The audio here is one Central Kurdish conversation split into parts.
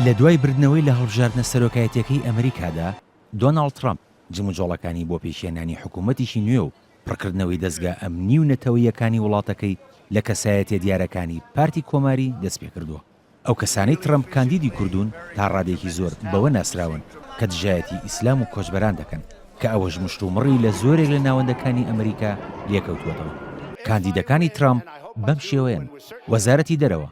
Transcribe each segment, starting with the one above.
لە دوای بردنەوەی لە هەڵبژاردنە سەرۆکایەتیەکەی ئەمریکادا، دۆناڵد ترەمپ جموجۆڵەکانی بۆ پێکهێنانی حکومەتێکی نوێ و پڕکردنەوەی دەزگا ئەمنی و نەتەوەییەکانی وڵاتەکەی لە کەسایەتیە دیارەکانی پارتی کۆماری دەستپێکردووە. ئەو کەسانەی ترەمپ کاندیدی کردوون تا ڕادەیەکی زۆر بەوە ناسراون کە دژایەتی ئیسلام و کۆچبەران دەکەن، کە ئەوەش مشتومڕی لە زۆرێک لە ناوەندەکانی ئەمریکا لێکەوتووەتەوە. کاندیدەکانی ترەمپ بەم شێوەیەن، وەزارەتی دەرەوە،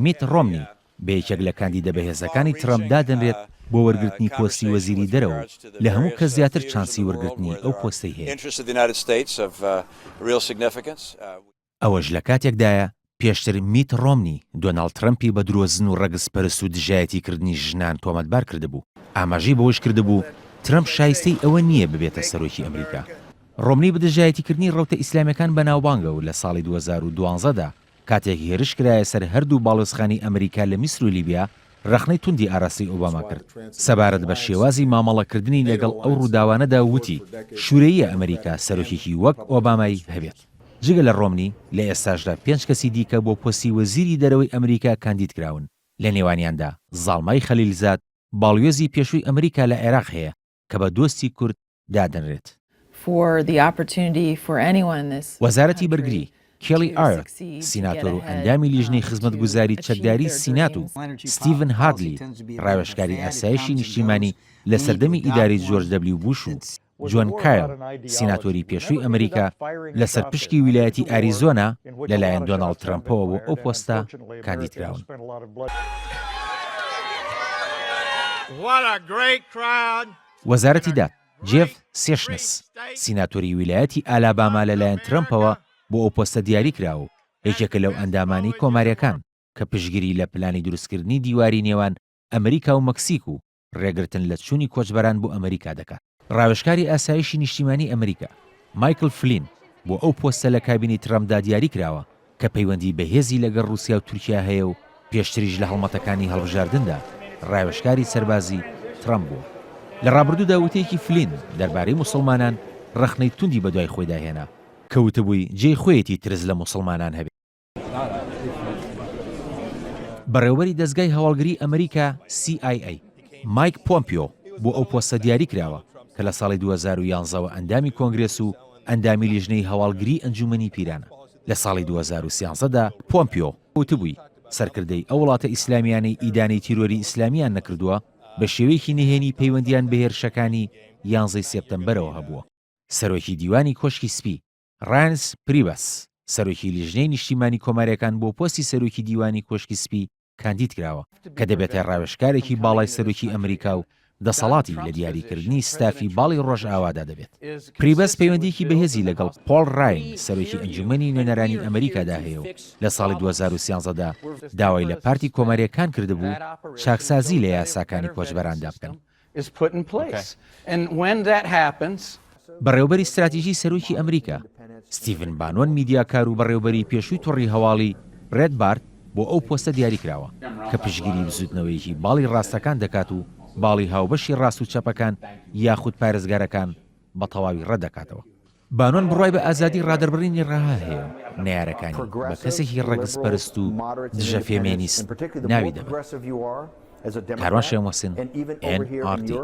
میت ڕۆمنی بە یەکێک لە کاندیدە بەهێزەکانی ترەمپ دادەنرێت بۆ وەرگرتنی پۆستی وەزیری دەرەوە و لە هەموو کەس زیاتر چانسی وەرگرتنی ئەو پۆستەی هەیە. ئەوەش لە کاتێکدایە پێشتر میت ڕۆمنی، دۆناڵد ترەمپی بە درۆزن و ڕەگزپەرست و دژایەتیکردنی ژنان تۆمەتبار کردبوو. ئاماژەی بەوەش کردبوو، ترەمپ شایستەی ئەوە نییە ببێتە سەرۆکی ئەمریکا. ڕۆمنی بە دژایەتیکردنی ڕەوتە ئیسلامییەکان بەناوبانگە و لە ساڵی 2012 دا کاتێک هێرش کرایە سەر هەردوو باڵیۆزخانەی ئەمریکا لە میسر و لیبیا، ڕەخنەی توندی ئاراستەی ئۆباما کرد سەبارەت بە شێوازی مامەڵەکردنی لەگەڵ ئەو ڕووداوانەدا و وتی، شورەییە ئەمریکا سەرۆکێکی وەک ئۆبامای هەبێت. جگە لە ڕۆمنی، لە ئێستاشدا پێنج کەسی دیکە بۆ پۆستی وەزیری دەرەوەی ئەمریکا کاندید کراون، لە نێوانیاندا زاڵمای خەلیلزاد، باڵیۆزی پێشووی ئەمریکا لە عێراق هەیە کە بە دۆستی کورد دادەنرێت. وەزارەتی بەرگری، کێڵی ئایرت، سیناتۆر و ئەندامی لیژنەی خزمەتگوزاری چەکداری سینات و ستیڤن هادلی، ڕاوێژکاری ئاسایشی نیشتیمانی لە سەردەمی ئیدارەی جۆرج دەبلیو بوش و جۆن کایل، سیناتۆری پێشووی ئەمریکا لەسەر پشکی ویلایەتی ئاریزۆنا لەلایەن دۆناڵد ترەمپەوە بۆ ئەو پۆستە کاندیدکراون. وەزارەتی داد، جێف سێشنس، سیناتۆری ویلایەتی ئالاباما لەلایەن ترەمپەوە بۆ ئەو پۆستە دیاریکراوە و یەکێکە لەو ئەندامانەی کۆمارییەکان کە پشتگیری لە پلانی دروستکردنی دیواری نێوان ئەمریکا و مەکسیک و ڕێگرتن لە چوونی کۆچبەران بۆ ئەمریکا دەکات. ڕاوێژکاری ئاسایشی نیشتیمانی ئەمریکا، مایکل فلین، بۆ ئەو پۆستە لە کابینەی ترەمپدا دیاری کراوە کە پەیوەندی بەهێزی لەگەڵ ڕووسیا و تورکیا هەیە و پێشتریش لە هەڵمەتەکانی هەڵبژاردندا ڕاوێژکاری سەربازی ترەمپ بووە. لە ڕابردوودا وتەیەکی فلین دەربارەی موسڵمانان ڕەخنەی توندی بەدوای خۆیدا هێنا کە وتبووی جێی خۆیەتی ترس لە موسڵمانان هەبێت. بەڕێوەبەری دەزگای هەواڵگری ئەمریکا، سی ئای ئەی، مایک پۆمپیۆ بۆ ئەو پۆستە دیاری کراوە کە لە ساڵی 2011 وە ئەندامی کۆنگرێس و ئەندامی لیژنەی هەواڵگری ئەنجومەنی پیرانە. لە ساڵی 2013 دا پۆمپیۆ وتبووی سەرکردەی ئەو وڵاتە ئیسلامیانەی ئیدانەی تیرۆری ئیسلامیان نەکردووە بە شێوەیەکی نهێنی پەیوەندیان بە هێرشەکانی یانزەی سێپتەمبەرەوە هەبووە. سەرۆکی دیوانی کۆشکی سپی، ڕاینس پریبەس، سەرۆکی لیژنەی نیشتیمانی کۆمارییەکان بۆ پۆستی سەرۆکی دیوانی کۆشکی سپی کاندید کراوە، کە دەبێتە ڕاوێژکارێکی باڵای سەرۆکی ئەمریکا و دەسەڵاتی لە دیاریکردنی ستافی باڵی ڕۆژئاوادا دەبێت. پریبەس پەیوەندییەکی بەهێزی لەگەڵ پۆڵ ڕاین، سەرۆکی ئەنجومەنی نوێنەرانی ئەمریکادا هەیە و لە ساڵی 2013 دا داوای لە پارتی کۆمارییەکان کردبوو چاکسازی لە یاساکانی کۆچبەراندا بکەن. بەڕێوەبەری ستراتیژی سەرۆکی ئەمریکا، ستیڤن بانۆن میدیاکار و بەڕێوەبەری پێشووی تۆڕی هەواڵی ڕێدبارت بۆ ئەو پۆستە دیاریکراوە، کە پشتگیری بزووتنەوەیەکی باڵی ڕاستەکان دەکات و باڵی هاوبەشی ڕاست و چەپەکان یاخود پارێزگارەکان بە تەواوی ڕەتدەکاتەوە. بانۆن بڕوای بە ئازادی ڕادەربڕینی ڕەها هەیە و نەیارەکانی بە کەسێکی ڕەگزپەرست و دژە فێمێنیست ناوی دەبەن. کاروان شێخ موحسن، ئێن ئاڕ تی.